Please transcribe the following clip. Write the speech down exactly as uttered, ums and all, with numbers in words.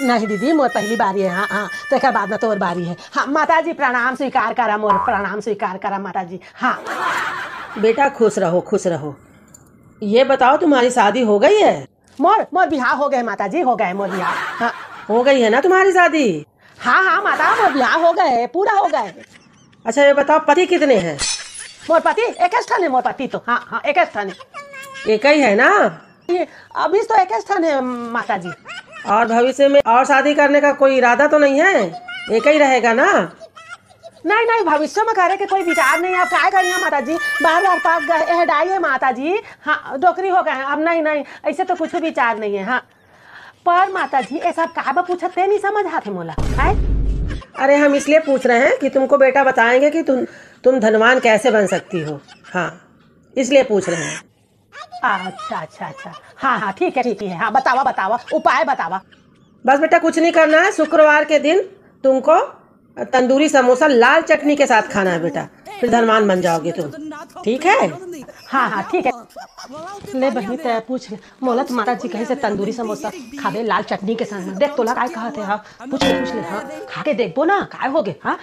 नहीं दीदी, मोर पहली बारी है। हाँ, हाँ, तेकर बाद में तोर बारी है। हाँ, माता जी प्रणाम स्वीकार करा मोर, प्रणाम स्वीकार करा माता जी। हाँ। बेटा खुश रहो, खुश रहो। ये बताओ, तुम्हारी शादी हो गई है? मोर, मोर बिहाव हो गए माता जी, हो गए मोर बिहाव। हाँ। हो गई है ना तुम्हारी शादी? हाँ, हाँ माता, मोर बिहाव हो गए, पूरा हो गए। अच्छा, ये बताओ, पति कितने हैं? मोर पति एक ठन है, मोर पति तो, हाँ, हाँ, एक ठन है। एक ही है ना? ये अभी तो एक ठन है माता जी। और भविष्य में और शादी करने का कोई इरादा तो नहीं है? एक ही रहेगा ना? नहीं, नहीं, भविष्य में करे के कोई विचार नहीं है। अब काय करिए माता जी, बार बार पक गए, एहडाई है माता जी। हाँ, डोकरी हो गए हैं। अब नहीं, नहीं, ऐसे तो कुछ विचार नहीं है। हाँ, पर माता जी, ये सब का बा पूछत, ते नहीं समझ आथे मोला, है? अरे, हम इसलिए पूछ रहे हैं कि तुमको बेटा बताएंगे कि तुम, तुम धनवान कैसे बन सकती हो। हाँ, इसलिए पूछ रहे हैं। अच्छा, अच्छा, अच्छा। हाँ, हाँ, ठीक है, ठीक है। हाँ, बतावा, बतावा, उपाय बतावा। बस बेटा, कुछ नहीं करना है। शुक्रवार के दिन तुमको तंदूरी समोसा लाल चटनी के साथ खाना है बेटा, फिर धनवान बन जाओगे तुम। ठीक है? हाँ, हाँ, ठीक है। ले बहिनी, तै पूछ ले। मोला तो माता जी कहे से तंदूरी समोसा खाबे लाल चटनी के संग में। देख तोला काय कहत हे, हाँ? पूछ ले, पूछ ले, हाँ? खा के देखबो ना, काय होगे, हाँ?